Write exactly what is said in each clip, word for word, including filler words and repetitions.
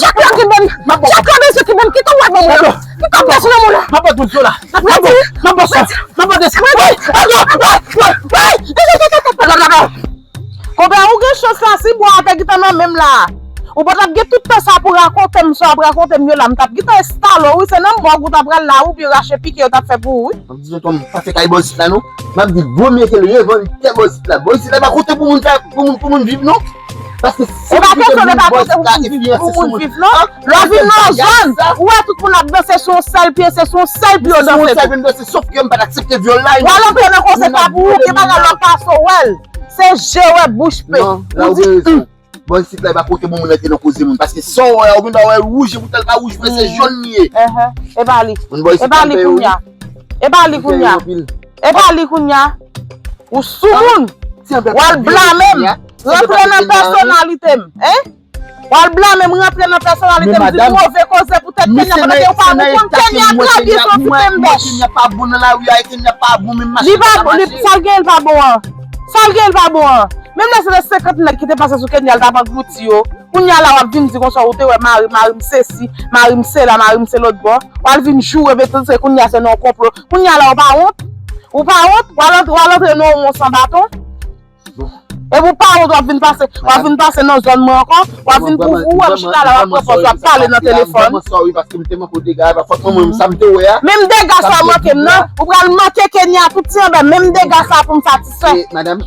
Chak lè ki bon. Chak lè bezwen ki bon. Kite w wè bon moun. Kite w bezwen nan moun. M ap bat moun la. M ap bat sa. M ap bat sa. M ap bat sa. Konpè, ou gen chans la, si bwa a te gentan nan men m la, ou pa t ap gen tout tan sa pou rakonte m sa w ap rakonte m yo la. M t ap gentan enstale w, wi, se nan mòg ou t ap pral la, wi, oubyen rache pike yo t ap fè pou ou, wi. M ap di nou, tonton, m pa fè kay bòzit la, non. M ap di, gwo mete l revandè bòzit la. Bòzit la pa konte pou moun fè, pou moun, pou moun viv, non. Paske si e pa kesyon de pa konte pou moun viv, pou moun viv, non. Lè w vin nan yon zòn, ou wè tout moun ap danse sou yon sèl pye, se sou yon sèl pye yo danse tou. Sèl pye m danse, sòf ke m pa t aksepte vyòl la. W al antre nan konsèy pa pou ou, gen bagay lè w pase w wè l. Se je wè bouch pe. Non, la ou gen rezon. Bòzit la, e pa kote bon moun antre nan koze moun. Paske sa w wè a, ou vin pa wè wouj, e poutan l pa wouj vre, se jòn li ye. Enhen. E pa li. E pa li kounya. E pa li kounya. E pa li kounya. Ou sou moun. W al blame m. Rantre nan pèsonalite m. Hein? W al blame m, rantre nan pèsonalite m, di m move koze pou tèt Kenya, pandan ke ou pa, ou konn Kenya trè byen, se okipe m bèch. Kenya pa bon nan lari a, Kenya pa bon, menm mache li pa bon, li, sa l gen l pa bon an. Sa l gen l pa bon an. Menm lè se te senkant nèg ki te pase sou Kenya, l t ap anglouti yo. Kounya la w ap vin di konsa ou te wè mari, mari m sesi, mari m sela, mari m se lòt bò. W al vin joure, mete se kounya se nan yon konplo. Kounya la w pa wont? Ou pa wont? W al antre, w al antre nan yon won san baton. Epi w pa wont w ap vin pase, w ap vin pase nan zòn mwen ankò, w ap vin pou ou wè m chita la, w ap pran pòz, w ap pale nan telefòn. Menm dega sa w manke m nan, ou pral manke Kenya tout ti anba, menm dega sa pou m satisfè. Madanm,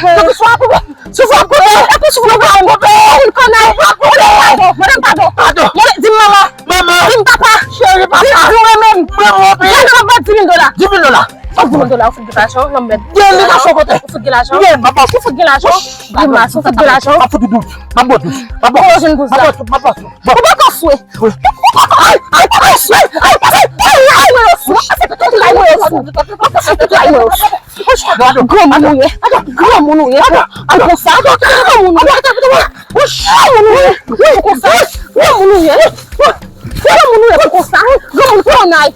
Depi sou ap koupe. Sou ap koupe. Depi sou ap koupe. Ou vin kònè. Ou vin kònè. Mande m padon. Padon. Mande, di m manman. Manman. Di m papa. Cheri papa. Di m ou renmen m. Mwen wè. Gade nan bòt di mil dola. Di mil dola. Ou di mil dola, ou fout gen lajan, lanmèd. Gen li mache kote. Ou fout gen lajan. Gen, m ap ba w. Ou fout gen lajan. Grimas, ou fout gen lajan. M ap fout ou dout. M ap ba w dout. M ap ba w. Ou jwenn pou sa. M ap ba w dout. M ap ba w dout. Ou poko swe. Ou poko swe. Ay, ay, ay, ay, ay, mwen yo sou. Pase tout lay mwen yo sou. Pase tout lay mwen yo sou. Granmoun ou ye. Granmoun ou ye. Ou konsa. Granmoun ou ye. Granmoun ou ye. Ou konsa. Granmoun ou ye. Granmoun ou ye pou konsa. Granmoun kònay.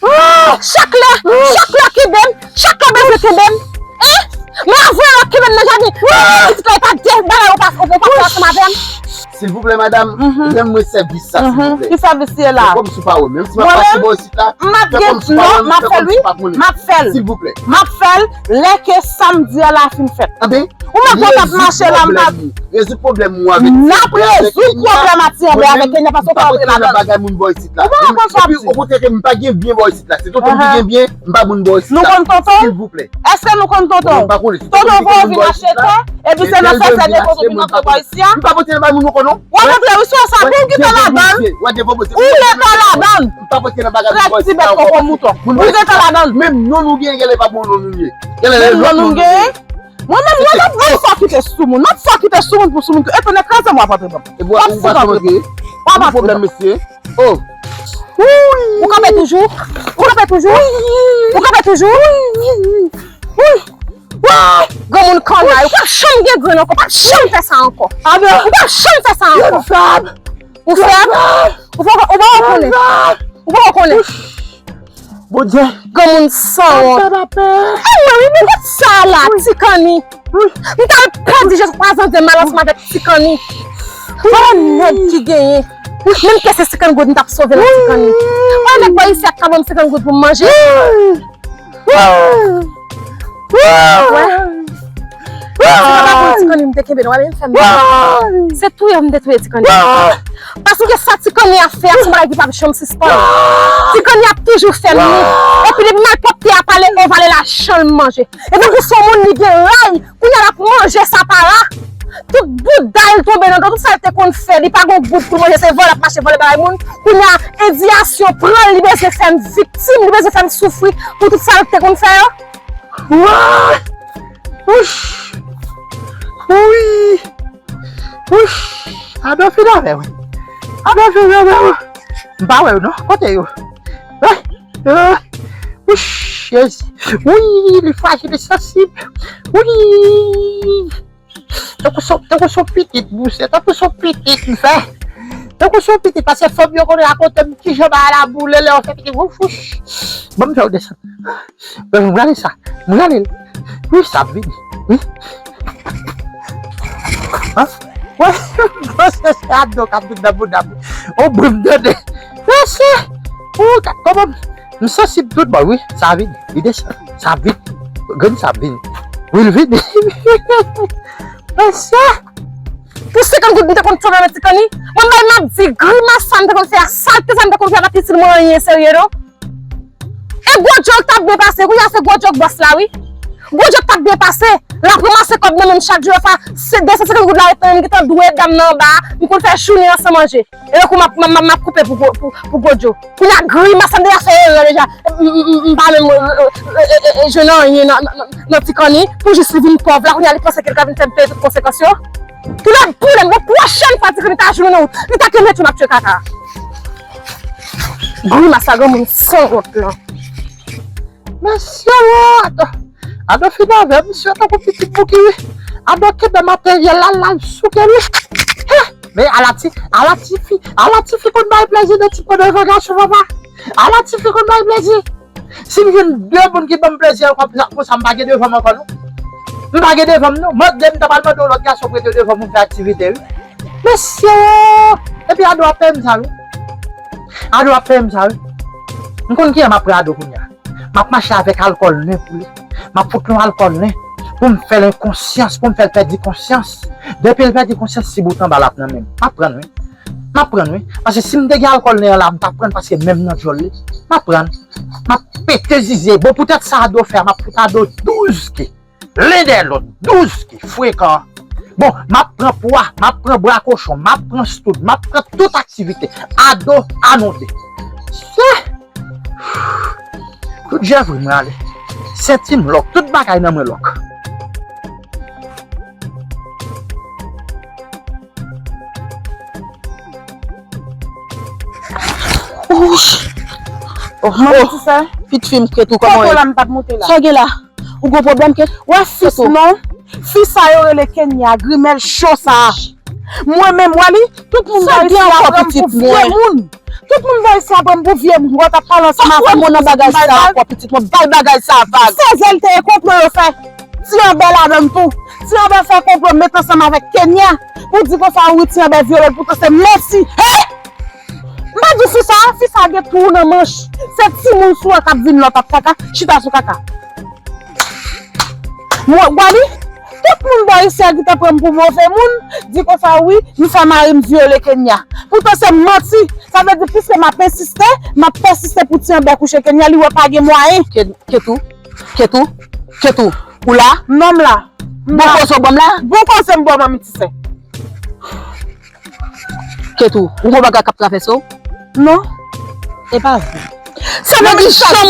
Chak lè, chak lè kenbe m, chak lè bezwen kenbe m. Hein? Men avwe lòt kenbe m nan jaden. Pitit la, e pa de bagay ou pa, ou pa fè ansanm avè m. Silvouplè, madanm, rann mwen sèvis sa, silvouplè. Ki sèvis li ye la? Fè kòmsi w pa wè m. Menm si m ap pase bò isit la, fè kòmsi w pa wè m, fè kòmsi w pa konnen. M ap fè l. Silvouplè. M ap fè l lè ke sa m di a la fin fèt. Anben, ou mèt konn ap mache la, m pa. Rezoud pwoblèm ou avèk N ap rezoud pwoblèm a Ti Anbè avèk Kenya, paske ou pa antre ladan l. Bagay moun bò isit la. Ou pa konn sa w ap di. Epi, okontrè, ke m pa gen byen bò isit la. Se tonton m ki gen byen, m pa moun bò isit la. Nou konn tonton? Silvouplè. Èske nou konn tonton? Mwen pa konnen. Si tonton voye w vin achte tè, epi se nan fè tè de tonton vin antre bò isi a? M pa pote nan bagay moun ou konnen. W ap antre wi, sou sa, pou w gentan ladan l. Ou gentan ladan l. M pa pote nan bagay moun bò isit la. Trèt ti bèt koko mouton. Ou gentan ladan l. Menm non nou gen, genlè pa bon non nou ye. Menm non nou gen. Mwen menm, mwen, m ap, m ap fè w kite sou moun. M ap fè w kite sou moun pou sou moun. Etone kraze m, w ap antre ban m. W ap fout antre ban m. W ap antre ban m. Pwoblèm, mesye. Oh. Ou kanpe toujou. Ou kanpe toujou. Ou kanpe toujou. Granmoun kònay, ou p ap janm gen grenn ankò. Ou p ap janm fè sa ankò. Ou p ap janm fè sa ankò. Ou fèb. Ou poko, ou poko konnen. Ou poko konnen. Bondye. Granmoun sanwont. Ay, mwen, wi, men kout sa la, Ti Kanni. M t al pèdi je twa zan de mal ansanm avèk Ti Kanni. Vòlè nèg ki genyen. Menm ke se senkant goud m t ap sove nan Ti Kanni. Vòlè nèg bò isi a k ka ban m senkant goud pou m manje. Wè. Ti papa pou Ti Kanni m te kenbe, nou wè, men fè m mal. Se touye m te touye Ti Kanni. Paske sa Ti Kanni ap fè a, se yon bagay ki p ap janm sispann. Ti Kanni ap toujou fè m ni. Epi depi malpwòpte a pale, o vale lajan l manje. E tankou se yon moun li gen lay, kounye a l ap manje sa pa la. Tout bouda l Tonbe nan dlo, tout sa l te konn fè, li pa gon goud pou l manje, se vòlè, ap mache vòlè bagay moun. Kounye a, endiyasyon pran l, li bezwen fè m viktim, li bezwen fè m soufri pou tout sa l te konn fè yo. Wa! Wouch! Wi! Wouch! Adò fin avè w. Adò fin avè w. M pa wè yo non. Kote yo? Eh, eh. Wouch! Jezi. Wi, li frajil, li sansib. Wi! Tankou son, tankou son pitit, mousye. Tankou son pitit, m fè. Tankou son pitit, paske fanm yo konnen rakonte m kijan bagay la boule, lè yo fè pitit. Wouf, wouch. Bon, m fè w desann. Bon, m rale sa. M rale l. Wi, sa ap vini. Wi. An? Wi. Bon, se, se Adò k ap vin nan bouda m. O, bon, m tande. Mesye. O, ka-, kòman m, m sansib tout bò, wi. Sa ap vini. Li desann. Sa ap vini. Grenn sa ap vini. Wi, l vini. Mesye. Pou senkant goud, m te konn chome nan ti kanni. Mwen, bay m ap di, grimas sa m te konn fè a, salte sa m te konn fè a, pa t itil mwen anyen serye, non. E gwo djòl k t ap byen pase, kounye a se gwo djòl bòs la, wi. Gwo djòl k t ap byen pase, l ap ranmase kòb nan men m chak jou, anfen, se de san senkant goud la ret nan men m, m gentan dwe dam nan anba a, m konn fè jounen an san manje. E tankou m ap, m ap, m ap koupe pou gwo, pou, pou gwo djòl. Kounye a grimas sa m deja fè erè deja, m, m, m, m pa menm, e, e, e, e, jwenn anyen nan, nan, nan, nan ti kanni, pou jis li vin pòv la, kounye a li panse ke l ka vin fè m peye tout konsekans yo. Pou lòt, pou lòt, bon, pwochèn fwa ti kanni ta jwenn ou, li ta kenbe tou n ap tchwe kaka. Grimas sa granmoun sanwont lan. Mesye, o, Adò. Adò fin avè m, misye tankou pitit bouki, wi. Adò kenbe materyèl la, l al souke, wi. He! Men ala ti, ala ti fi, ala ti fi konn bay plezi de ti pran devan gason, papa. Ala ti fi konn bay plezi. Si m jwenn de moun ki ban m plezi ankò konsa, m pa gen devan m ankò, non. M pa gen devan m, non. Mande m ta pral mande yon lòt gason prete devan m pou m fè aktivite, wi. Mesye, o! Epi Adò ap peye m sa, wi. Adò ap peye m sa, wi. M konn kijan m ap pran Adò kounye a. M ap mache avèk alkòl nen pou li. M ap fout li yon alkòl nen pou m fè l enkonsyans, pou m fè l pèdi konsyans. Depi l pèdi konsyans, ti bout anba l ap nan men m. M ap pran l, wi. M ap pran l, wi. Paske si m te gen alkòl nen an la, m t ap pran l paske menm nan djòl li. M ap pran l. M ap pete zize. Bon, poutèt sa Adò fè a, m ap fout Adò douz ke. Len dèyè lòt, douz ke frekan. Bon, m ap pran pwa, m ap pran bra kochon, m ap pran stout, m ap pran tout aktivite. Adò, anonde. Se! Tout jèvri m rale. Senti m lòk, tout bagay nan mwen lòk. Ouch! Oh, manman, oh, ti sè. Pitit fi m, Ketou, kòman w ye? Kòkò la m pa t monte la. Sa w gen la? Ou gon pwoblèm, Ketou? Wè fi, non. Fi sa yo rele Kenya, grimèl cho sa a. Mwen menm, wè li, tout moun bò isi a pran m pou vye moun. Tout moun bò isi a pran m pou vye moun. Wè w t ap pale ansanm avè m, mwen nan bagay sa a ankò, pitit mwen, bay bagay sa a vag. Sèzè l te ye, konplo yo fè. Ti Anbè ladan l tou. Ti Anbè fè konplo, met ansanm avèk Kenya pou di konsa wi, Ti Anbè vyole l, poutan se manti. He! M pa di fi sa, fi sa gen twou nan manch. Se timoun sou an k ap vin la, w t ap kaka, chita sou kaka. Mwen, w wè li, tout moun bò isi a ki te pran m pou move moun, di konsa wi, m fè mari m vyole Kenya. Poutan se manti. Sa vle di, piske m ap ensiste, m ap pèsiste pou Ti Anbè kouche Kenya, li wè pa gen mwayen. Ke-, Ketou, Ketou, Ketou, ou la? Non, m la. M la. Bon koze w ban m la? Bon koze m ba w, manmi, ti sè. Ketou, ou gon bagay k ap travèse w? Non. E pa vre. Sa vle di, janm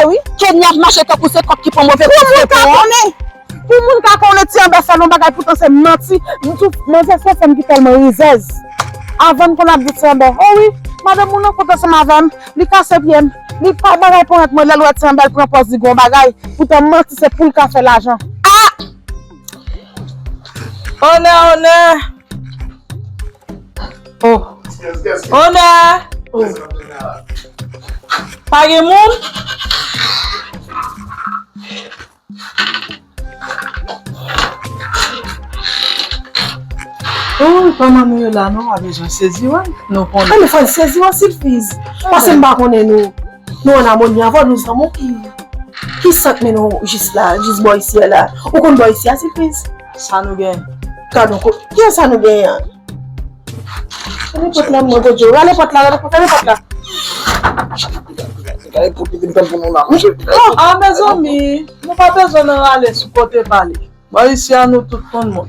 ou wè Kenya ap mache tankou se kòk ki pran move pou moun ka konnen. Pou moun ka konnen Ti Anbè fè l yon bagay, poutan se manti. M tou, manzè se yon fanm ki tèlman rizèz. Avan m konn ap di Ti Anbè, o wi, madanm ou nan kont ansanm avè m, li kase pye m, li pa bagay ponyèt mwen, lè l wè Ti Anbè l pran pòz li gon bagay. Poutan manti se pou l ka fè lajan. Ah! Onè, onè! Oh. Onè! Oh. Pa gen moun? Oh, kòman nou ye la, non? Pa bezwen sezi, wè. Nou konnen. Ah, men fò n sezi, wè, Silfiz. Paske m pa konnen nou. Nou ann amoni avè w, nou zanmi w ki, ki sant mennen w jis la, jis bò isi a la. Ou konn bò isi a, Silfiz? Sa nou gen? Gadon, ko-, ki sa nou gen an? Rale pòt la, mwen, Godjo. Rale pòt la, rale pòt, rale pòt la. Gade pou ki vin tann pou nou la. Oh, ah, mezanmi, nou pa bezwen nan rale sou kote pale. Bò isi a, nou tout konn moun.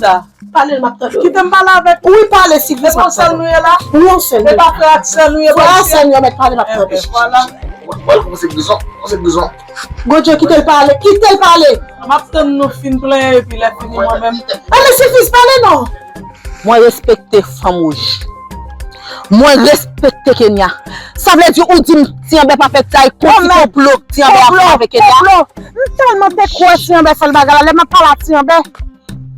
Bouda. Pale, m ap tande w. Kite m pale avèk ou. Wi, pale, Silvis, m ap tande w. E pa frè ak sè nou ye la? Wi, yon sèl nou ye. Frè ak sè nou ye, mèt pale, m ap tande w. Ebyen, vwala. Wè, wè, kòmanse prizon, kòmanse prizon. Godjo, kite l pale, kite l pale. M ap tann nou fin plenyen epi lè fini mwen menm. Ebyen, Silvis, pale non. Mwen respekte fanm wouj. Mwen respekte Kenya. Sa vle di ou di m Ti Anbè pa fè sa, e konplo Ti Anbè ap fè avèk Kenya. Konplo, konplo. M tèlman te kwè Ti Anbè fè l bagay la, lè m ap pale a Ti Anbè.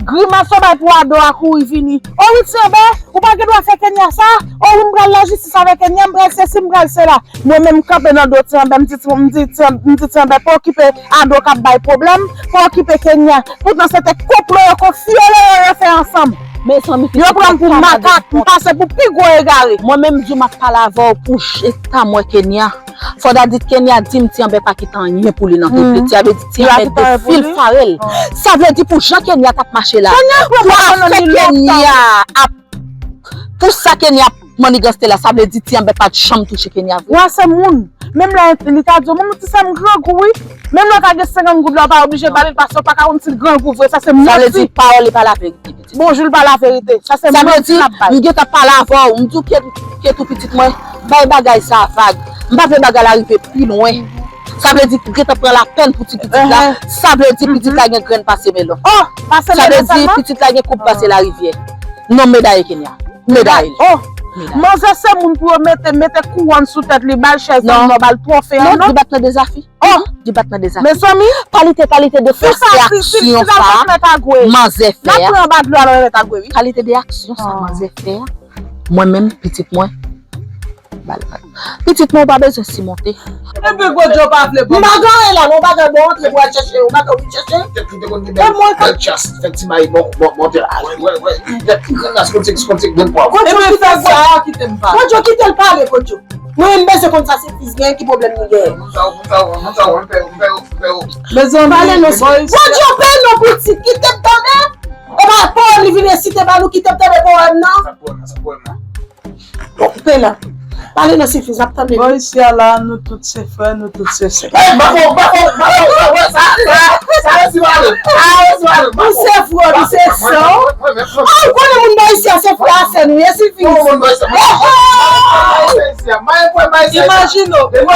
Grimas ou bay pou Ado a kouri vini. O wi, Ti Anbè, ou pa gen dwa fè Kenya sa. O wi, m pral lajistis avèk Kenya, m pral sesi, m pral sela. Mwen menm, m kanpe nan do Ti Anbè, m di, m di, m di Ti Anbè, pa okipe Ado k ap bay pwoblèm, pa okipe Kenya. Poutan se te konplo yo, konfyole yo, yo fè ansanm. Mezanmi, yo pran m pou makak, m pase pou pi gwo egare. Mwen menm, m di w m ap pale avè w pou eta m wè Kenya. Fò w ta di Kenya di m Ti Anbè pa kite anyen pou li nan tèt li. Ti Anbè di Ti Anbè defil fare l. Sa vle di pou jan Kenya t ap mache la, pou afè Kenya ap, pou sa Kenya ap maniganse la, sa vle di Ti Anbè pa t janm touche Kenya vre. Wè, se moun. Menm lè li ta di w, "Manman, ti sè m grangou, wi." Menm lè w ta gen senkant goud la, w pa oblije ba li l, paske w pa ka konn si l grangou vre. Sa se manti. Sa vle di pawòl li pa laverite. Bonjou, l pa laverite. Sa se manti l ap bay. M gentan pale avè w. M di w, Ketou, pitit mwen, bay bagay sa a vag. M pa vle bagay la rive pi lwen. Sa vle di gentan pran lapèn pou ti pitit la. Sa vle di pitit la gen grenn pase melon. Oh, pase melon sèlman? Sa vle di pitit la gen koub pase larivyè. Non, medaye Kenya. Medaye. Oh, manzè se moun pou yo mete, mete kouwòn sou tèt li, ba l chèz an nò, ba l twofe an nò. Non, li bat nan de zafi. Oh! Li bat nan de zafi. Mezanmi, kalite, kalite de fòs e aksyon sa a manzè fè a. Kalite de aksyon sa a manzè fè a. Mwen menm, pitit mwen, ba l. Pitit mwen, ou pa bezwen simonte. Epi Godjo pa vle bon. M pa gen anyen la, non, w pa gen bon antre pou al chèche, w pa gen anvi chèche. E mwen, fè ti bay, bon, bon, bon, bon. Epi fè sa, kite m pale. Godjo, kite l pale, Godjo. Mwen menm, m bezwen konn sa Silvis gen, ki pwoblèm li gen. Moun sa yo, moun sa yo, moun sa yo, moun fè yo, moun fè yo, moun fè yo. Mezanmi, pale non, Silvis. Bondye, pale non, pitit, kite m tande. E pa pawòl li vin resite ba nou, kite m tande pawòl nan. Sa pawòl nan, sa pawòl nan. Bon, pale non, Silvis, n ap tande. Bon, isi a la, nou tout se frè, nou tout se sè. Ey, bafo, bafo, bafo, bafo, sa, sa, sa resi pale. Sa resi pale. Ou se frè, ou se sè. Mwen, mwen, mwen, mwen, mwen. Ah, ou konnen moun bò isi a se frè a sè nou ye, Silvis. Bon, moun bò isi a. Imajine w. M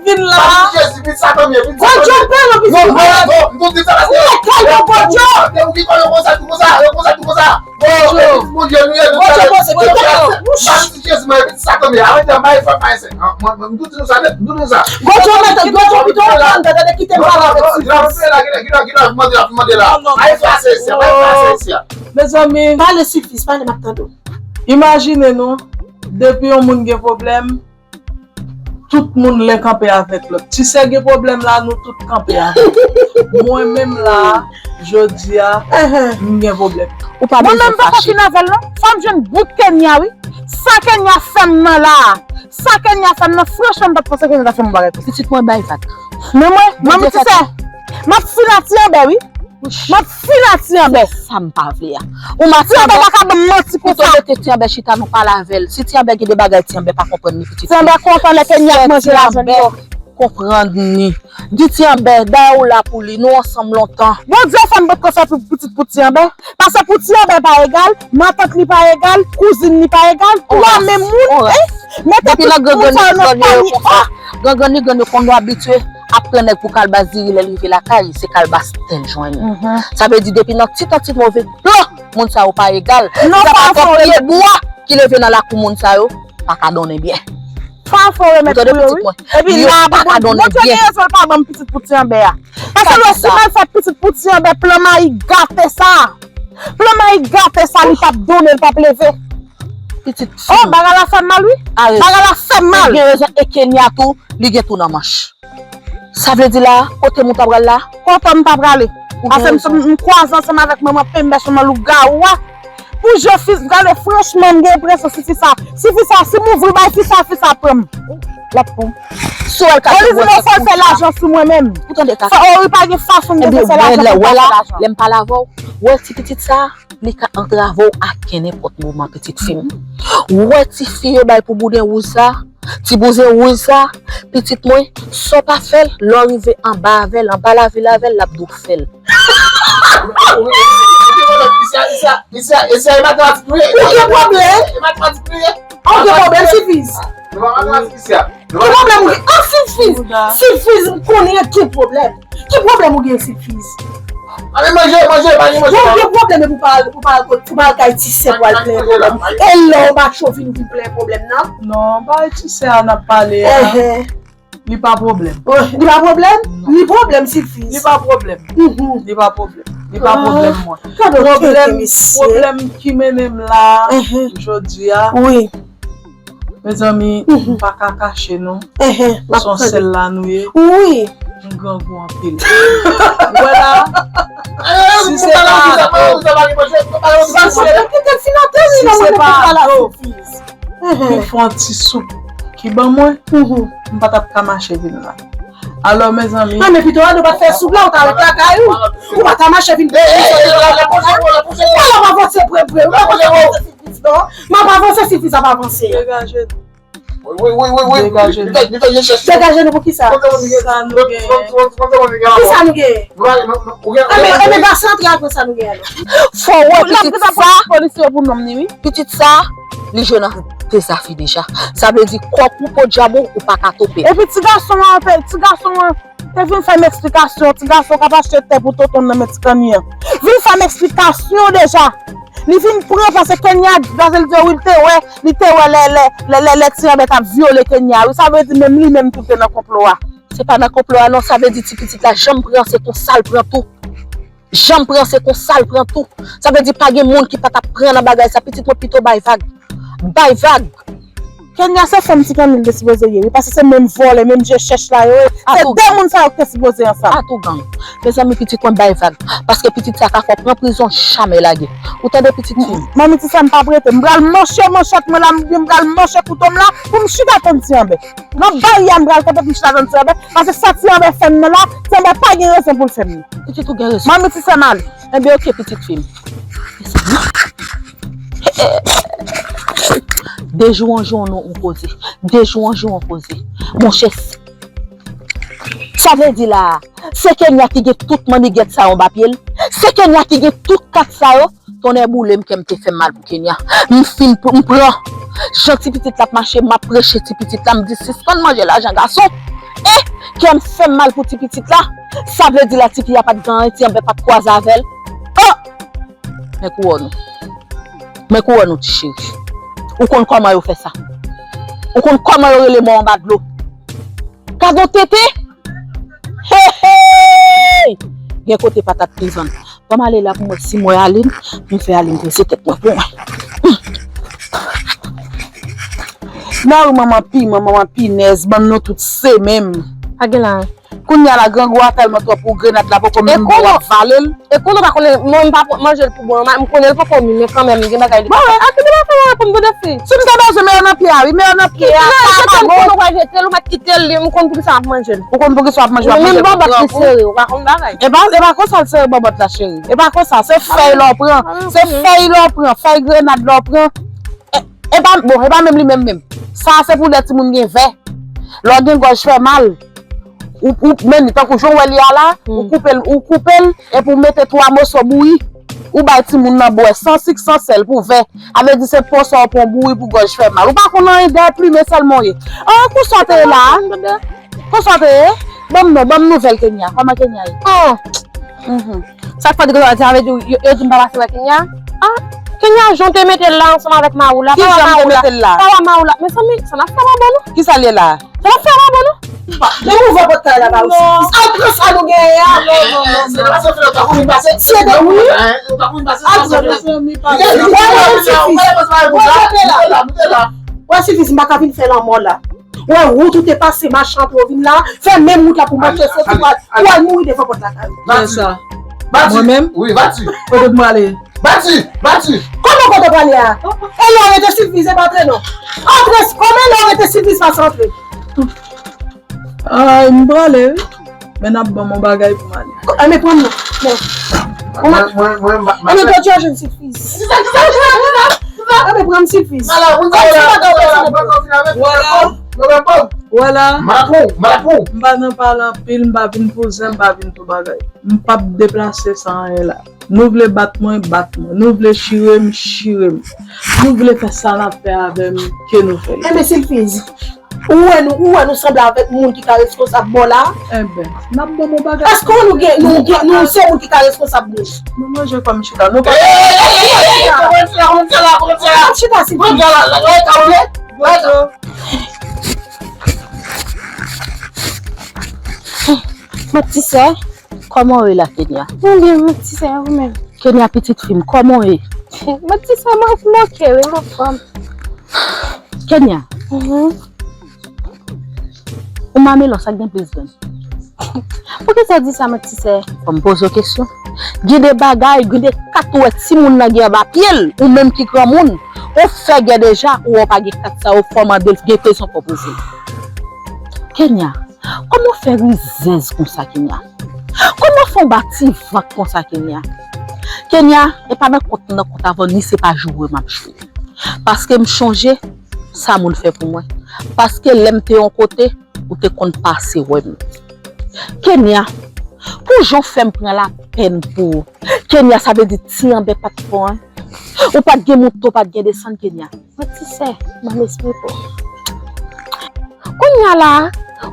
vin la. Bondye pè nan pitit mwen. Ou e kay nan Bondye. Bondye poze, kite m. Bondye mete, Bondye pito w pran, tande, kite m pale avèk Silvis. Mezanmi. Pale Silvis, pale, m ap tande w. Imajine nou, depi yon moun gen pwoblèm, tout moun lè kanpe avèk lòt. Ti sè gen pwoblèm la, nou tout kanpe avè l. Mwen menm la, jodi a, m gen pwoblèm. Ou pa bezwen fache. Mwen menm m poko fin avè l non. Fò m jwenn bout Kenya wi. Sa Kenya fè m nan la. Sa Kenya fè m nan, franchman, m pa t panse Kenya ta fè m yon bagay konsa. Pitit mwen bay vag. Men mwen, manmi ti sè, m ap fin a Ti Anbè wi. M ap fin a Ti Anbè. Se sa m pa vle a. Ou ma Ti Anbè pa ka ban m manti konsa. Pito mete Ti Anbè chita, nou pale avè l. Si Ti Anbè gen de bagay Ti Anbè pa konprann li, pitit. Ti Anbè kontan lè Kenya ap manje lajan li yo. Konprann li. Di Ti Anbè, dayè ou la pou li, nou ansanm lontan. Bondye fè m potko fè pou pitit pou Ti Anbè. Paske pou Ti Anbè pa egal, matant li pa egal, kouzin li pa egal, twa menm moun, eh, mete tout moun sa yo nan panye. Grangann li grann yo konn nou abitye ap pran nèg pou kalbas diri, lè l rive lakay, se kalbas tè l jwenn. Sa vle di depi nan ti tan ti move plan, moun sa yo pa egal. Sa pa fò pye bwa ki leve nan lakou moun sa yo pa ka donnen byen. Fafo remèt pou yo wi. Epi la, Bondye gen rezon l pa ban m pitit pou Ti Anbè a. Paske lè si m al fè pitit pou Ti Anbè, plan mayi gate sa. Plan Mayi gate sa, li p ap donnen, li p ap leve. Pitit fi. Oh, bagay la fè m mal, wi. Bagay la fè m mal. Ou gen rezon, e Kenya tou, li gen tou nan manch. Sa vle di la, kote m ou ta pral la? Kote m ta prale? Ou gen rezon. Ase m, m kwaze ansanm avèk manman penbèch, manman lougawou a. Pou je fi, gade, franchman, m gen enpresyon si fi sa, si fi sa, si m ouvri bay fi sa, fi sa pran m. L ap pran m. Si w wè l ka... Olive, non, fò l fè lajan sou mwen menm. Ou tande kaka. Fò, Olive, pa gen fason m te fè lajan pou l pa fè lajan. Lè m pale avè w, wè ti pitit sa, li ka antrave w a kenenpòt moman, pitit fi m. Wè ti fi yo bay pou bouden wouj sa, ti bouzen wouj sa, pitit mwen, sa w pa fè l, lè w rive anba avè l, anba lavil avè l, l ap di w fè l. Ou gen pwoblèm? Ou gen pwoblèm, Silfiz? Ki pwoblèm ou gen? Ah, Silfiz! Silfiz, m konnen gen pwoblèm. Ki pwoblèm ou gen, Silfiz? Ale manje, manje, pa gen manje. Ou gen pwoblèm epi ou pa al, ou pa al, ou pa al kay ti sè pou al plenyen pwoblèm. E lè w mache w vin, vin plenyen pwoblèm nan? Non, pa ti sè a n ap pale a. Li pa pwoblèm. Oh, li pa pwoblèm? Non. Li pwoblèm, Silfiz. Li pa pwoblèm. Li pa pwoblèm. Li pa pwoblèm, mwen. Pwoblèm, pwoblèm ki mennen m la, jodi a. Wi. Mezanmi, m pa ka kache nou. Se yon sèl la nou ye. Wi. M grangou anpil. Ou wè la, si se pa do, si se pa do ki fè yon ti soup ki ban mwen, m pa t ap ka mache vin la. Alò, mezanmi. An, men pito a, nou pa t fè soup la, ou ta ret lakay ou. Ou pa ta mache vin. Alò, w avanse vre, vre. Ou pa avanse, Silfiz, non. M ap avanse, Silfiz ap avanse. Degaje nou. Degaje nou. Degaje nou pou kisa? Sa nou genyen? Kisa nou genyen? Enben, enben, pase antre ak mwen sa nou genyen la. Fò wè pitit sa. Polisye pou nonm ni, wi. Pitit sa, li jwe nan dezafi deja. Sa vle di, kòk ou po dyab ou, ou pa ka tope. Epi ti gason an, ti gason an, te vin fè m eksplikasyon, ti gason k ap achte tè pou tonton nan men ti kanni an. Vin fè m eksplikasyon deja. Li vin pran, paske Kenya, gazèl di wi, li te wè, li te wè lè, lè, lè, lè, lè ti anbè t ap vyole Kenya. Wi, sa vle di menm li menm tou te nan konplo a. Se pa nan konplo a non, sa vle di ti pitit la janm pran, se konsa l pran tou. Janm pran, se konsa l pran tou. Sa vle di pa gen moun ki pa t ap pran nan bagay sa. Pitit mwen pito bay vag. Bay vag. Kenya se fanm ti kanni l te sipoze ye, wi, paske se menm vòlè, menm je chèch la yo ye. Se de moun sa yo ki te sipoze ansanm. Atougang. Mezanmi, pitit mwen bay vag. Paske pitit sa ka fè w pran prizon, jamè lage. Ou tande, pitit fi m? Manmi ti sè m p ap rete. M pral manche manchèt mwen la, m pral manche kouto m la, pou m chita tann ti anbè. Nan bari a m pral kanpe pou m chita tann ti anbè, paske sa ti anbè fè m nan la, ti anbè pa gen rezon pou l fè m li. Pitit ou gen rezon. Manmi ti sè m ale. Enben, oke, pitit fi m. De jou an jou, nou, ou koze. De jou an jou, ou koze. Monchè, sa vle di la, se Kenya ki gen tout mannigèt sa yo anba pye l? Se Kenya ki gen tout kat sa yo? Tonnè boule m, kè m te fè m mal pou Kenya. M fin, m pran. Jan ti pitit la ap mache, m ap preche ti pitit la, m di sispann manje lajan gason. E, kè m fè m mal pou ti pitit la. Sa vle di la, tifi a pa t gen anyen, ti anbè pa t kwaze avè l. Oh! Men kouwòn ou. Men kouwòn ou, ti cheri. Ou konn kòman yo fè sa? Ou konn kòman yo rele mò anba dlo? Gad on tete! Hey, hey! Gen kote patat te vann. Ban m ale la pou m wè si m wè Aline, m fè Aline peze tèt mwen pou mwen. Mèwi manman pi, manman pinèz, bann nou tout se menm. Pa gen la. Kounye a la, grangou a tèlman twòp pou grenad la poko menm bon w ap vale l. E konnen w pa konnen, mwen m pa pran manje l pou bon, m konnen l poko mi, men kanmenm, gen bagay li ka fè. Bon, a ki bagay fè w reponn pou de fi? Si m te bezwen meyè nan pye a, wi, meyè nan pye a, sa pa bon. Konnen w pa jete l, ou mèt kite l, li, m konn poukisa m ap manje l. Ou konn poukisa w ap manje, w ap manje pou grangou. Li menm bòbòt li sere, ou pa konn bagay. E pa, e pa konsa l sere bòbòt la, cheri. E pa konsa, se fèy lè w pran, se fèy lè w pran, fèy grenad lè w pran. E, e pa, bon, e pa menm li menm menm. Sa a se pou lè timoun gen vè. Lè w gen gòj fè mal, ou, ou, men li tankou jan w wè li a la, ou koupe l, ou koupe l, epi w mete twa moso bouyi, ou bay timoun nan bwè, san sik, san sèl, pou vè. A vle di se pon sa w pran bouyi pou gòj fè mal. Ou pa konn anyen, dèyè plimen sèlman w ye. An, konsa w te ye la a? Konsa w te ye? Ban m non, ban m nouvèl Kenya. Kòman Kenya ye? An! Mhm. Sa k fè w di konsa, sa vle di yo, yo di m pa pase wè Kenya? Ah, Kenya, jan w te mete l la ansanm avèk Maoula. Ki jan m te mete l la? Papa Maoula. Mezanmi, sa n ap fè pa bon non. Ki sa l ye la? Sa n ap fè pa bon non. Men ouvè pòt kay la ba ou Silfiz. Al pran sa nou genyen an. Non, non, non, non. Se pa sa fè ou ta kouri pase. Se de wi. Ou ta kouri pase. Al pran. Wè, wè, Silfiz. Wè, Silfiz, m pa ka vin fè lanmò la. Wè, wout ou te pase, mache antre, ou vin la, fè menm wout la pou mache soti, pou al, pou al mouri devan pòt lakay ou. Bati. Bati. Mwen menm? Wi, bati. Kote m prale? Bati, bati. Kòman kote w prale a? E lè w rete Silfiz, e pa antre non. Antre, kòman lè w rete Silfiz pa antre? Ay, m prale wi. Men n ap ban m yon bagay pou m ale. Ann pran m non. Men. Mwen, mwen, mwen, m pa, m pa. Ann dòt yo jwenn Silfiz. Kisa, kisa, kisa, kisa, kisa? Ann pran m Silfiz. Ala, moun sa yo la, moun sa yo la, mwen konfine avèk ou. Vwala. Mwen konfine avèk ou. Vwala. M pa pou, m pa pou. M pa nan pale anpil, m pa vin pou zen, m pa vin pou bagay. M p ap deplase san anyen la. Nou vle bat mwen, bat mwen. Nou vle chire m, chire m. Nou vle fè sa n ap fè avè m, ke nou fè l. Enben, Silfiz, ou wè nou, ou wè nou sanble avèk moun ki ka reskonsab mò la? Enben, n ap ban m yon bagay. Èske nou gen, nou gen, nou se moun ki ka reskonsab nou? Nou manje kòm chita, nou pa. Ey, ey, ey, ey, ey, kòman se la, kòman se la, kòman se la? Chita, Silfiz. Manje la, la, la, la, la. Mwen ti sè, kòman w ye la, Kenya? Mwen byen, mwen ti sè, ou menm? Kenya, pitit fi m, kòman w ye? Mwen ti sè, mwen, mwen oke, wi, mwen anfòm. Kenya, mhm, ou mame lò, sa k gen plis grenn? Poukisa w di sa, mwen ti sè? Fò m poze w kesyon. Gen de bagay, gen de kat ou wè timoun nan gen anba pye l, ou menm ki granmoun, ou fè gè deja, ou wè w pa gen kat sa yo, fò w mande l, gen kesyon fò w poze l. Kenya, kòman w fè rizèz konsa, Kenya? Kòman w fè w ba ti vant konsa, Kenya? Kenya, e pa nan kont nan kont avè w, ni se pa joure m ap joure. Paske m chonje sa moun fè pou mwen. Paske lè m te yon kote, ou te konn pase wè m. Kenya, pou jan w fè m pran lapèn pou ou. Kenya, sa vle di ti anbè pa t fò, en? Ou pa t gen monte, ou pa t gen desann, Kenya. Mwen ti sè, ban m esplike w. Kounye a la,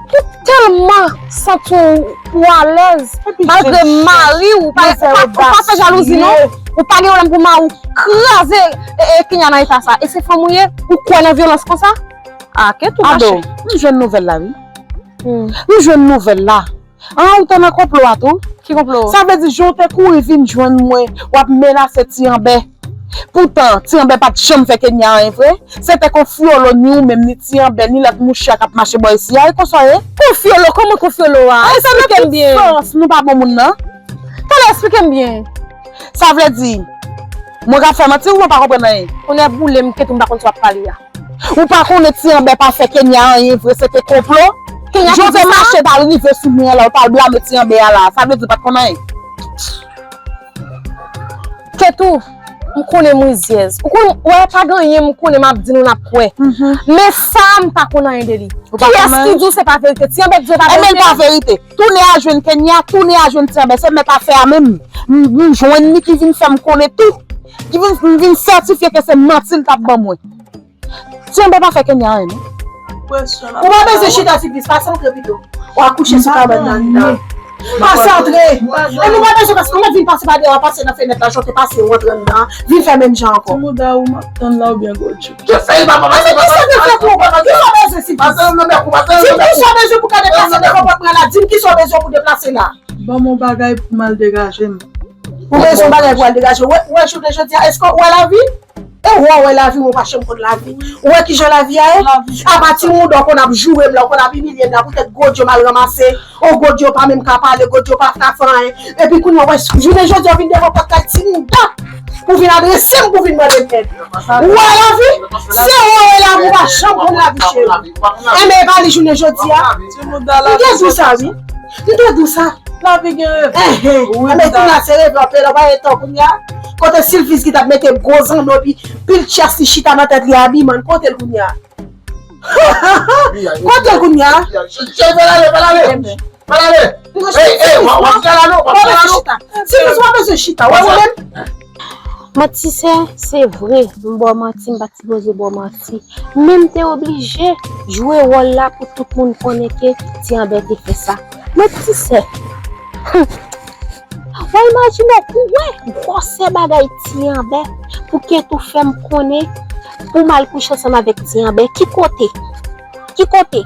pou tèlman santi w, w alèz, malgre mari w, pa, ou pa, ou pa fè jalouzi, non. Ou pa gen pwoblèm pou mari w kraze, e, e, Kenya nan eta sa. E se fanm ou ye, ou kwè nan vyolans konsa? A, ke tou mache. Ado, m jwenn nouvèl la, wi. M jwenn nouvèl la. An, ou te nan konplo a tou? Ki konplo? Sa vle di, jan w te kouri vin jwenn mwen, w ap menase Ti Anbè. Poutan, Ti Anbè pa t janm fè Kenya anyen vre. Se te kon fyolo ni ou menm, ni Ti Anbè, ni lòt mouche a k ap mache bò isi a, e konsa w ye? Kon fyolo? Kòman kon fyolo a? Esplike m byen. Sa nan ki sans nou pa bon moun nan? Tande, esplike m byen. Sa vle di, mwen ka fè manti ou mwen pa konprann anyen? Kounye a boule m, Ketou, m pa konn sa w ap pale a. Ou pa konnen Ti Anbè pa fè Kenya anyen vre, se te konplo. Jan w te mache t al rive sou mwen an la, ou t al blame Ti Anbè a la, sa vle di ou pa t konn anyen. Ketou, m konnen m rizyèz. Ou konn, wè, pa gen anyen m konnen m ap di nou n ap kwè. Men sa, m pa konn anyen de li. Kiyès ki di w se pa verite? Ti Anbè di w e pa verite? Ebyen, l pa verite. Tounen al jwenn Kenya, tounen al jwenn Ti Anbè. Se mèt afè a menm. M, m jwenn li ki vin fè m konnen tou. Ki vin, vin sètifye ke se manti l t ap ban mwen. Ti Anbè pa fè Kenya anyen, non. Ou pa bezwen chita, Silfiz, pase antre pito. W a kouche sou kabann nan anndan. Pase antre. E nou pa bezwen, paske ou mèt vin pase pa deyò, pase nan fenèt la, jan w te pase, ou antre anndan. Vin fè menm jan ankò. Ti mouda ou m ap tann la oubyen Gwo Djou? Kisa w bezwen, Silfiz? Di m kisa w bezwen pou ka deplase devan pòt mwen la. Di m kisa w bezwen pou deplase la. Ban m yon bagay pou m al degaje m. Ou bezwen yon bagay pou al degaje w. Ou wè, ou wè jounen jodi a, èske ou wè lavi? E ou wè lavi, ou pa janm konn lavi. Ou wè kijan lavi a ye? Apati mouda w konn ap joure m la, ou konn ap imilye m la, poutèt Gwo Djou m al ranmase. O, Gwo Djou pa menm ka pale, Gwo Djou pa ka fè anyen. Epi kounye a, ou wè, jounen jodi a, ou vin devan pòt kay ti mouda pou vin adrese m, pou vin mande m èd. Ou wè lavi? Se ou wè lavi, ou pa janm konn lavi, cheri. Enben, e pa li jounen jodi a. M te di w sa, wi. M te di w sa. Lavi gen revè. Enben, kounye a, se revè w ap fè la, w pa gen tan kounye a. Kote Silfiz ki t ap mete gwo zanno, epi pil chès li chita nan tèt li, abiman, kote l kounye a? Kote l kounye a? Cheri, fè l ale, fè l ale. Fè l ale. Ey, ey, w ap fè l ale, w ap fè l ale. Silfiz, w ap bezwen chita. W ap bezwen chita. W ap bezwen chita. Manti sè, se vre, m ba w manti, m pa t sipoze ba w manti. Men m te oblije jwe wòl la pou tout moun konnen ke Ti Anbè te fè sa. Manti sè. Hum. W a imajine w pou wè gwosè bagay Ti Anbè pou Ketou fè m konnen pou m al kouche ansanm avèk Ti Anbè. Ki kote? Ki kote?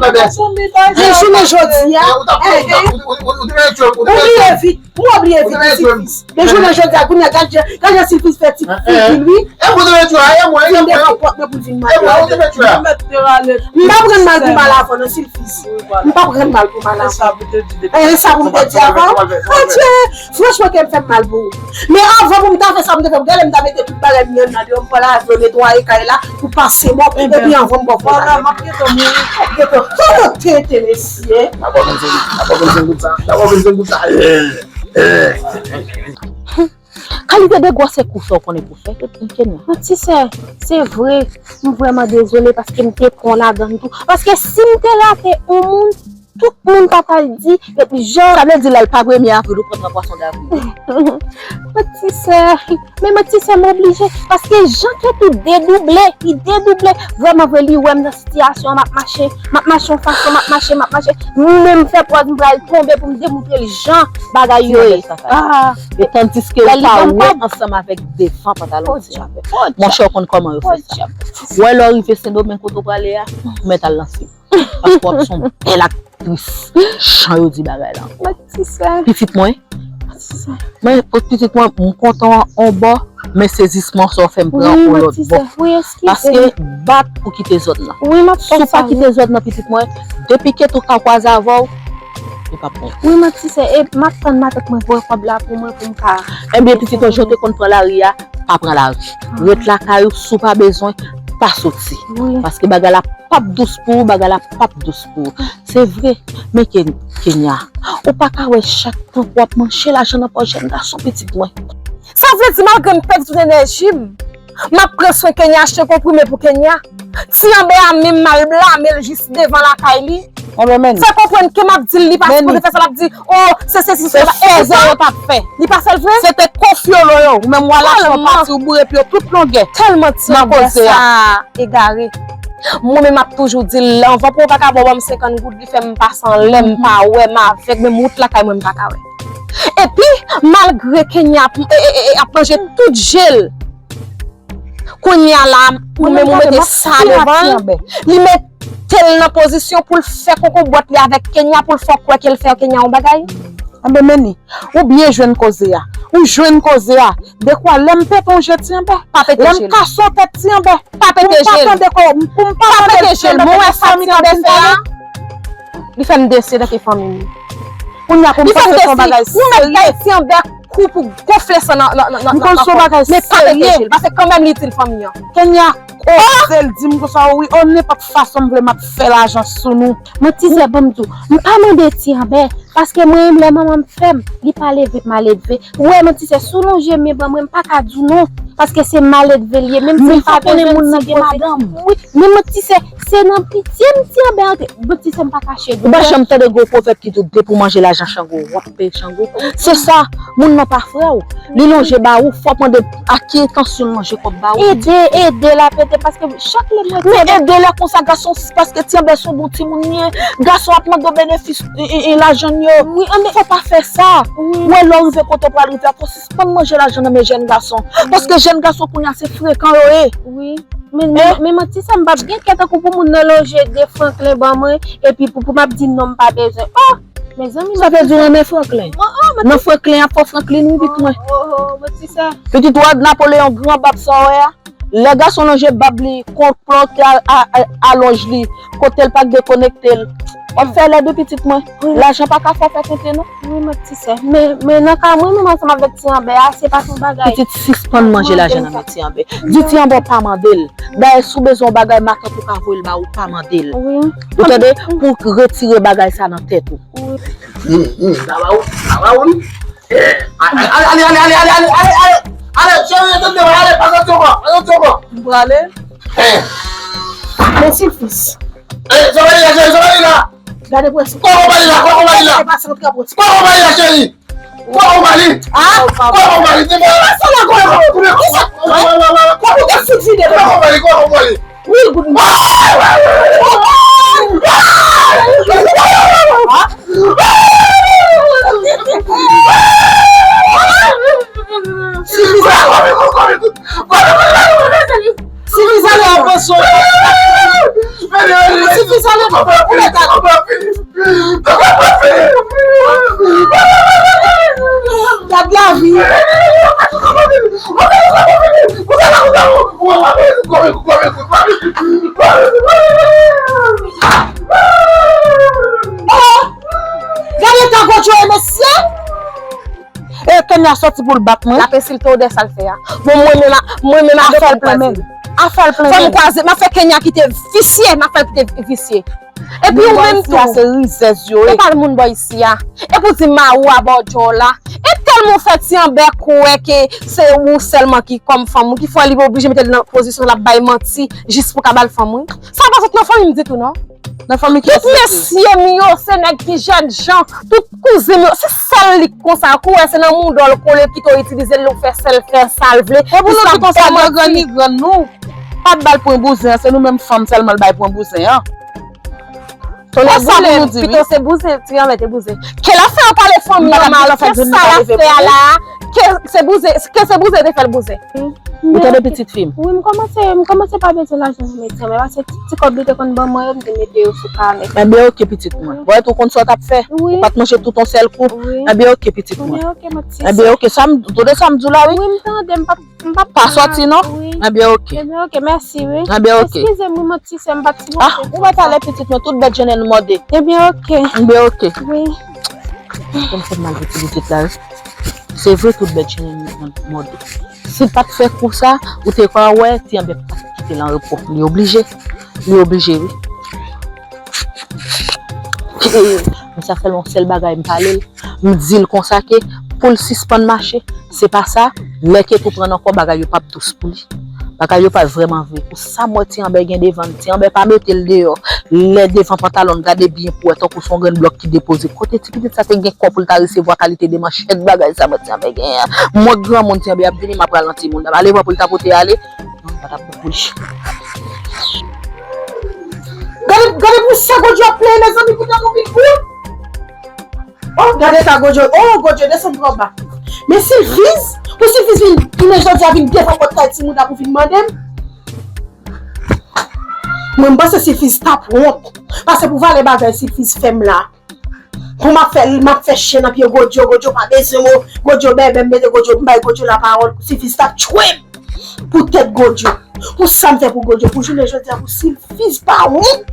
Mwen jounen jodi a. Ou bliye vit. Ou obliye vit, Silfis. Men jounen jodi a, kounye a, gad jan, gad jan Silfis fè ti figi l, wi. Vin devan pòt mwen pou l vin mande. M p ap rann mal pou mal avan, non, Silfis. M p ap rann mal pou mal avan. E sa pou m te di avan. Adye, franchman, kè m fè m mal pou ou. Men avan pou m ta fè sa, m te fè, gade, m ta mete tout bagay m nan deyò, m pran lavi yo, netwaye kay la, pou pase mòp, epi anvan m pran fò bagay. M ap gentan mouri. M ap gentan, kòman tete, mesye? N ap wè vennsenk goud sa. N ap wè vennsenk goud sa. Kalite de gwosè kou sa w konnen pou fè, Kenya? Manti sè, se vre, m vrèman dezole paske m te pran ladan l tou. Paske si m te rate yon moun, tout moun ta pral di, epi jan. Sa vle di la, l pa premye avril, ou pran pwason davril. Manti sè, men manti sè, m oblije, paske jan kè tou dedouble, li dedouble. Vrèman vre, li wè m nan sitiyasyon an, m ap mache, m ap mache yon fason, m ap mache, m ap mache. M menm fè pòz, m pral tonbe pou m demontre l jan bagay yo ye. Ah. E tandiske ou pa wè ansanm avèk devan pantalon ti a. Monchè, ou konn kòman yo fè sa. Ou wè lè w rive Sendomeng kote w prale a, ou mèt al nan fim. Paske w ap son bèl aktris. Jan yo di bagay la ankò. Pitit mwen, mwen, pitit mwen, m kontan on bò, men sezisman sa w fè m pran on lòt bò. Paske bat pou kite zòn nan. Si w pa kite zòn nan, pitit mwen, depi ke tou ka kwaze avè w, li p ap bon. Wi, manti sè, e m ap tann matant mwen voye kòb la pou mwen, pou m ka. Ebyen, pitit mwen, jan w te konn pran lari a, pa pran lari. Ret lakay ou, si w pa bezwen, pa soti. Paske bagay la p ap dous pou ou, bagay la p ap dous pou ou. Se vre, men Ken-, Kenya, ou pa ka wè chak tan w ap manje lajan nan pòch jèn gason, pitit mwen. Sa vle di malgre m pèdi tout enèji m, m ap pran swen Kenya, achte konprime pou Kenya. Ti anbè a menm m al blame l jis devan lakay li. Fè konprann ke m ap di l, li pa sipoze fè sa, l ap di, oh, se sesi, se sela. Erè yo t ap fè. Li pa fè l vre? Se te konfyolo yo. Ou menm w al achte yon pati, ou boure pye w tout longè. Tèlman ti anbè sa egare. Mwen menm m ap toujou di l, anvan pou yon vakabon ban m senkant goud, li fè m pase anlè, m pa wè, m avèg, menm wout lakay mwen m pa ka wè. Epi, malgre Kenya ap, e, e, e, ap manje tout je l, kounye a la, ou menm ou mete sa devan l, li mete l nan pozisyon pou l fè kokonbwèt li avèk Kenya, pou l fè w kwè ke l fè Kenya yon bagay. Anben, men ni, ou byen jwenn koze a. Ou jwenn koze a. Dekwa, lè m pete yon je, Ti Anbè. Lè m kase yon tèt, Ti Anbè. Pa pete je l. Pou m pa tande kò, pou m pa tande Ti Anbè, men wè sa Ti Anbè fè a. Li fè m desi tanke fanmi m. Kounye a pou m panse se yon bagay serye. Nou mèt bay Ti Anbè kou pou gonfle san nan, nan, nan, nan, nan kò. Men pa pete je l, paske kanmenm li itil fanmi an. Kenya, o, se l di m konsa, wi, o, nenpòt fason m vle m ap fè lajan sou nou. Manti sè, ban m di w, m pa mande Ti Anbè, paske mwen menm lè manman m fè m, li pa leve m al elve. Ou wè, manti sè, si w lonje men ban mwen, m pa ka di w non, paske se maledve l ye, menm si m pa bezwen l, ti gen madanm. Wi, men manti sè, se nan pitye m Ti Anbè antre. Manti sè, m pa kache di w. Ou pa janm tande gwo pwovèb ki di w depi w manje lajan Chango, w ap peye Chango. Se sa, moun nan pa frè w. Li lonje ba ou, fò w mande a ki entansyon l lonje kòb ba ou. Ede, ede l ap ede, paske chak lè mwen di. Men ede lè konsa, gason, paske Ti Anbè se yon bon timoun li ye. Gason ap mande w benefis, e, e, e, lajan l yo. Wi, anben. Fò w pa fè sa. Wi. Ou wè lè w rive kote w pral rive a, fò w sispann manje lajan nan men jèn gason. Wi. Paske jèn gason kounye a se frekan yo ye. Wi. Men, men, men manti sè, m p ap gen kè tankou pou moun nan lonje de franklin ban mwen, epi pou, pou m ap di non, m pa bezwen. Oh! Mezanmi, sa vle di w renmen franklin? Nan franklin ap fè franklin, wi, pitit mwen. Oh, oh, oh, manti sè. Pitit ou wè Napoleyon gran bab sa w wè a? Lè gason lonje bab li, konplòte a, a, a, alonj li, kote l pa t dekonekte l. W ap fè lèd wi pitit mwen. Wi. Lajan pa ka fè w fè tenten non. Wi, manti sè. Men, men nan ka mwen menm ansanm avèk Ti Anbè a, se pa t yon bagay. Pitit, sispann manje lajan nan men Ti Anbè. Di Ti Anbè w pa mande l. Dayè, si w bezwen yon bagay, matant ou ka voye l ba ou, pa mande l. Wi. Ou tande? Pou retire bagay sa nan tèt ou. Wi. Hum, hum, sa va ou, sa va ou. Eh, ale, ale, ale, cheri, rete devan, ale, pa soti ankò, pa soti ankò. M prale. Eh. Mèsi, fis. Eh, sa va li la, cheri, sa va li la. Gade pwès. Kòman w pa li la, kòman w pa li la? Kòman w pa li la, cheri? Kòman w pa li? Ah, kòman w pa li? Di mwen. Sa la, kòman? Kòman w pa li? Kòman w pa li? Kòman w pa li? Real good man. Sifi sa lè avanse. Sifi sa lè avanse. Gad lavi. Oh! Gade tan Gwocho e mesye! E Kenya sòti pou l bat mwen. L ap ensilte w de sa l fè a. Bon, mwen menm, mwen menm a fè l plenmen. A fè l plenmen. Fò m kwaze, m ap fè Kenya kite visye, m ap fè l kite visye. Epi ou menm tou. Se rizèz yo ye. E pa l moun bò isi a. Epi w di mari w a bò djòl la. E tèlman w fè Ti Anbè kwè ke se ou sèlman ki kòm fanm ou ki fè li oblije mete l nan pozisyon l ap bay manti jis pou ka ba l fanm ou. Sa pa sot nan fanmi m ditou non. Nan fanmi kiyès li ye? Tout mesye m yo se nèg ki jèn jan, tout kouzin m yo, se sèl li k konsa, kou wè se nan mouda w l kole, kite w itilize l, l fè sèl fè sa l vle. E pou nou di konsa, gran grann ni grann nou pa t ba l pwen bouzen an, se nou menm fanm sèlman l bay pwen bouzen an. Tonnè boule, pito se bouzen, Ti Anbè te bouzen. Ke l ap fè yo pale fanmi an mal, ke sa l ap fè a la, ke se bouzen, ke se bouzen te fè l bouzen. Ou tande pitit fi m? Wi, m kòmanse, m kòmanse pa bezwen lajan nan men Ti Anbè, paske ti, ti kòb li te konn ban mwen yo, m te mete yo sou kanè. Enben, oke, pitit mwen. Bon, ou konn sa w t ap fè? Wi. Ou pa t manje tout yon sèl kou? Wi. Enben, oke, pitit mwen. Enben, oke, manti sè. Enben, oke, sa m, tande sa m di w la, wi. Wi, m tande, m p ap, m p ap pa sòti, non? Wi. Enben, oke. Enben, oke, mèsi, wi. Enben, oke. Eskize m, wi, manti sè, m pa t sipoze. Ah, ou mèt ale, pitit mwen, tout bèt jennen mòde. Enben, oke. Enben, oke. Wi. Kòm fè m mal pou ti pitit la, wi. Se vre, tout bèt jennen mòde. Si l pa t fè kou sa, ou te ka wè, Ti Anbè p ap kite l an repo. Li oblije. Li oblije, wi. Men sa fè l yon sèl bagay m pale l. M di l konsa ke pou l sispann mache. Se pa sa, lè ke tou pran nan kò, bagay yo p ap dous pou li. Bagay yo pa vrèman vre. Pou sa m wè Ti Anbè gen devan l, Ti Anbè pa mete l deyò. Lè devan pantalon l, gade byen pou wè tankou se yon grenn blòk ki depoze. Kote ti pitit sa te gen kò pou l ta resevwa kalite de manchèt bagay sa mwen Ti Anbè genyen an? Mwen granmoun Ti Anbè ap vini, m ap ralanti moun nan. Ale pran pou l ta pote ale. Non, m pa t ap bon pou li. Gade, gade pou sa Gwocho ap plenyen, mezanmi, pou tankou pil pou. Oh, Gade eta Godjo. Oh, Godjo, desann twò ba. Men Silfiz, pou Silfiz vin, jounen jodi a vin devan pòt kay timoun nan pou vin mande m. Mwen, m panse Silfiz t ap wont. Paske pou valè bagay Silfiz fè m la. Pou m ap fè, m ap fè chen nan pye Godjo, Godjo pa bezwen mwen, Godjo bèbè, m mete Godjo, m bay Godjo lapawòl, Silfiz t ap tchwe m. Pou tèt Godjo, pou sa m fè pou Godjo, pou jounen jodi a, pou Silfiz pa wont,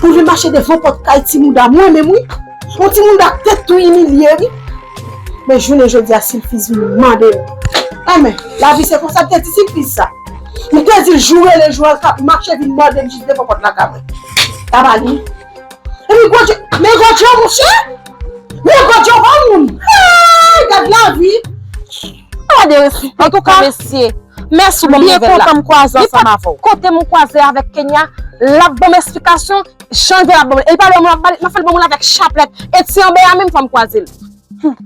pou vin mache devan pòt kay ti mouda mwen menm wi. Yon ti mouda tèt tou imilye wi. Men jounen jodi a, Silfiz vin mande m. Anben, lavi se konsa, m te di Silfiz sa. M te di l jou rele jou al k ap mache vin mande m jis devan pòt lakay mwen. Sa pa li. Epi Godjo, men Godjo, monchè! Men Godjo, pa moun! Hey, gad lavi! Gade, antouka, mesye, mèsi pou bon nouvèl la. Byen kontan m kwaze ansanm avè w. Kote m kwaze avèk Kenya, l ap ban m esplikasyon, jan l ap ban m, e l pale m, m ap fè l ban m l avèk chaplèt, e ti anbè a menm fò m kwaze l.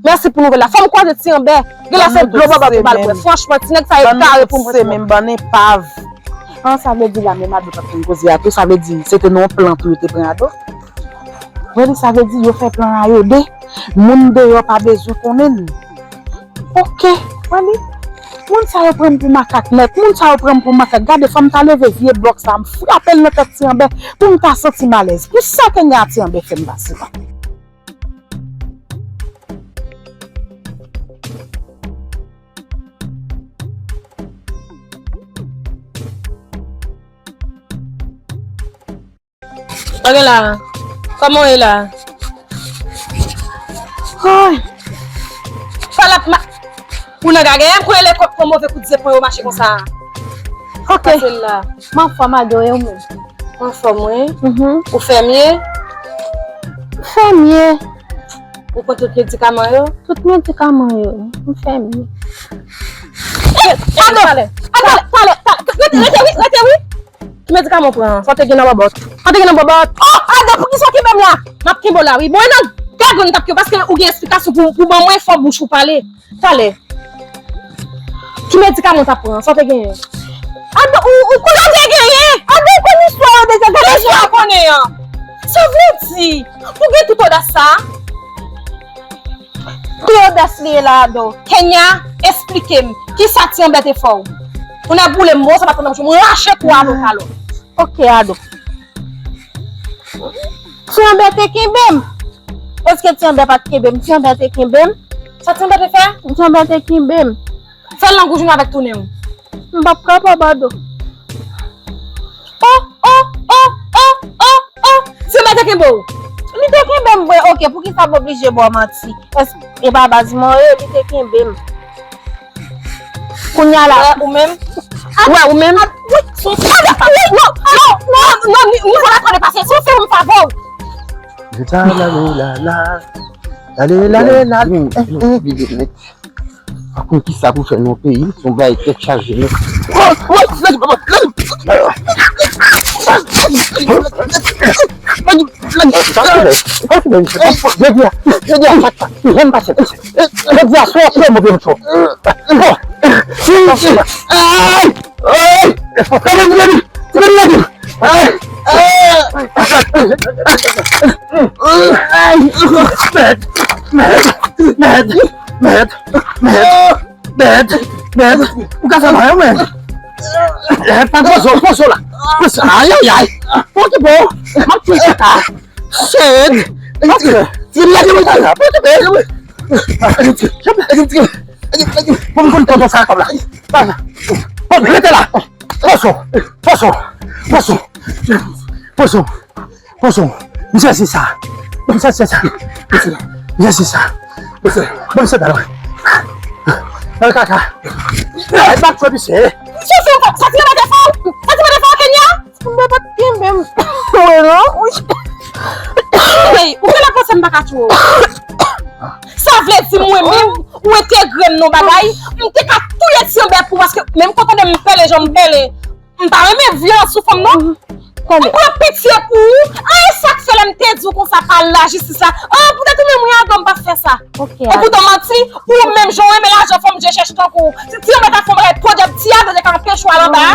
Mèsi pou nouvèl la. Fò m kwaze ti anbè. Genlè se dlo bòbòt ou ba l bwè. Franchman, ti nèg sa yo kare pou mwen. Ban nou tout se menm, ban nou epav. An, sa vle di la menm Ado t ap konn koze a tou. Sa vle di se te nan yon plan tou yo te pran Ado. Wè li, sa vle di yo fè plan a yo de. Moun deyò pa bezwen konnen l. Oke, wè li. Moun sa yo pran m pou makak nèt. Moun sa yo pran m pou makak. Gade, fò m ta leve vye blòk sa, m frape l nan tèt ti anbè pou m ta santi m alèz. Pou sa Kenya ti anbè fè m pase la. Sa gen la? Kòman w ye la? Ay! Sa l ap ma-, ou nan gagè, m kwè lekòl pran move kout zepon yo mache konsa. Ok. Pase l la. M anfòm, Ado, e ou menm? M anfòm, wi. Mhm. Ou fèmye? Fèmye. Ou pran tout medikaman yo? Tout medikaman yo, wi. M fèmye. Eh, Ado! Ado! Talè, talè, talè, rete, rete, wi, rete, wi. Ki medikaman w pran? Sa w te gen nan bòbòt? Sa w te gen nan bòbòt? Oh, Ado, poukisa w kenbe m la? M ap kenbe w la, wi. Bon, e nan gagann m t ap kenbe w, paske ou gen esplikasyon pou, pou ban mwen, fò bouch ou pale. Talè. Ki medikaman w t ap pran? Sa w te genyen? Ado, ou, ou konnen sa w te genyen? Ado, ou konn istwa yo deja, gade sa w konnen an. Sa vle di, pou gen tout odas sa a? Ki odas li ye la, Ado? Kenya, esplike m, kisa ti anbè te fè w? Ou nan boule m, sa pa t nan bouch ou, m rache kou a nan talon. Ok, Ado. Ti anbè te kenbe m. Èske ti anbè pa t kenbe m? Ti anbè te kenbe m. Sa ti anbè te fè? Ti anbè te kenbe m. Fè lang ou jwenn avèk tounen w. M p ap kapab, Ado. Oh, oh, oh, oh, oh, oh. Ti anbè te kenbe w. Li te kenbe m vre. Ok, poukisa m oblije ba w manti? Èske e pa baz mwen ye? Li te kenbe m. Kounye a la. Wè, ou menm? Wè, ou menm? Wi, non, non, non, non, nivo la twò depase. Si w fè yon favè. Lale, lale, lale, lale. Akoun ki sa pou fè nan peyi, se yon bagay tèt chaje, men. Jodi a, jodi a, jodi a, jodi a, jodi a, Mèd, mèd, mèd, mèd, mèd, mèd, mèd. Ou ka fè mal, mèd. Eh, pa poze w, poze w la. Poze w. Ayayay. Poze w. M ap touye kaka. Shit. Ok. Ti lage mwen la. Poze w. Pou m konn tonton sa kòb la. Bon, rete la. Poze w. Poze w. Poze w. Poze w. Poze w. Misye se sa. Misye se sa. Misye se sa. Bon, se talè. Nan kaka. Ay, m ap tchwe misye. Misye fè sa ti mete fò. Sa ti mete fò Kenya. M pa t kenbe m. Wè non. Hey, ou genlè panse m pa ka tchwe w. Sa vle di mwen menm, ou entegre m nan bagay, m te ka touye ti anbè pou, paske menm kote m pèlen jan m pèlen. M pa renmen vyolans sou fanm non. M pran pitye pou ou. Ay, sa k fè lè m te di w konsa pa al lajistis la. Ah, poutèt ou menm wi Ado m p ap fè sa. Ok. Epoutan manti, ou menm jan w renmen lajan fanm je chèch tankou w. Si ti anbè ta fè yon bagay twò djab, ti Ado te ka anpeche w al anba a.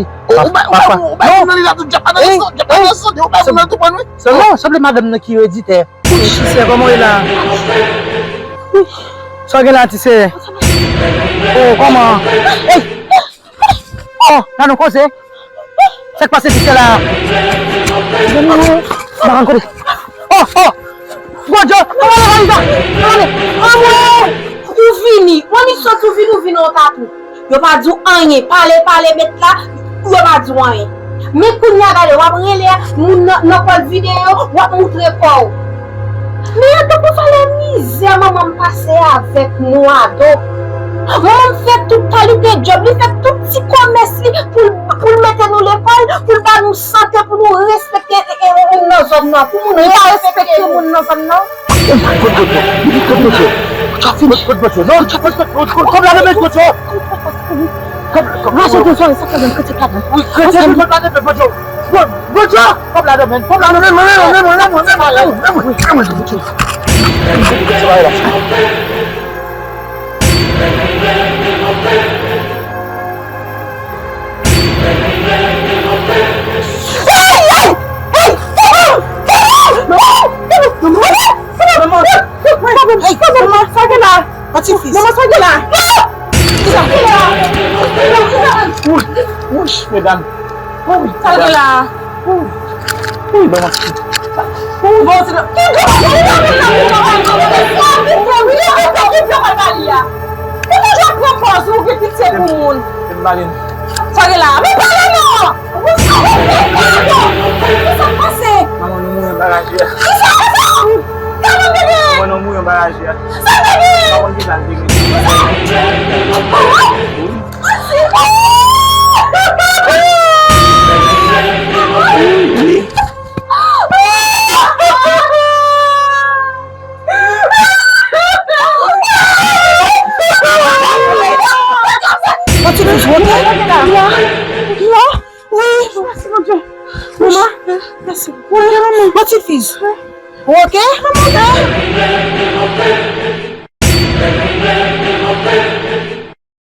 li. Ou bay, ou bay, ou bay moun nan li la tou, djab pa nan leson, djab pa nan leson, ou bay moun nan tou pran wi. Sèlman, sanble madanm nan ki yo editè. Wi, se kòman w ye la? Wi. Sa w gen la, ti sè? Oh, kòman? Ey! Oh, nan nou koze. Sa k pase, ti sè la? Zanmi nou, m pa konn kote. Oh, oh! Gwo djòl! Anmwey! Anmwey! Ou vini! Ou vini, ou vini, ou vini, ou vini, ou vini. Yo pa di w anyen. Pale, pale, met la, yo pa di w anyen. Men kounye a, gade, w ap rele moun nan, nan kòl videyo, w ap moutre kò w. Men an tankou valè mizè manman m pase avèk nou ado. Manman m fè tout kalite djòb, li fè tout ti komès li pou l, pou l mete nou lekòl, pou l ba nou sante, pou nou respekte e, e, e, moun nan zòn nan, pou moun respekte moun nan zòn nan. Kòb la nan men Gwocho. Kòb la nan men Gwocho. Kòb, kòb la nan men Gwocho. Wi, kretyen, kòb la nan men Gwocho. Gwocho, kòb la nan men, kòb la nan men mwen, men mwen, men mwen, men mwen, men mwen, men mwen, men mwen, Gwocho. Manman, manman, sa gen la? Manman, sa gen la? Kisa? Wouch, wouch, medam. Sa gen la? Wi, ban mwen. Wi, bon, se ki djòl ki djòl pale a? Ou toujou ap pran pòz ou gen pitye pou moun. Sa gen la? Men pale non! Sa k pase? Manman, nou mouri anba raje a. Kisa, kisa? Kòman bebe? Manman, nou mouri anba raje a. Sa bebe? Manman, kisa l te gen? Kisa? Bon, ti fiy, ou oke? La, la. Wi, mèsi, Bondye. Manman, mèsi. Wi, manman. Bon, ti fiy. Ou oke? Manman, oke.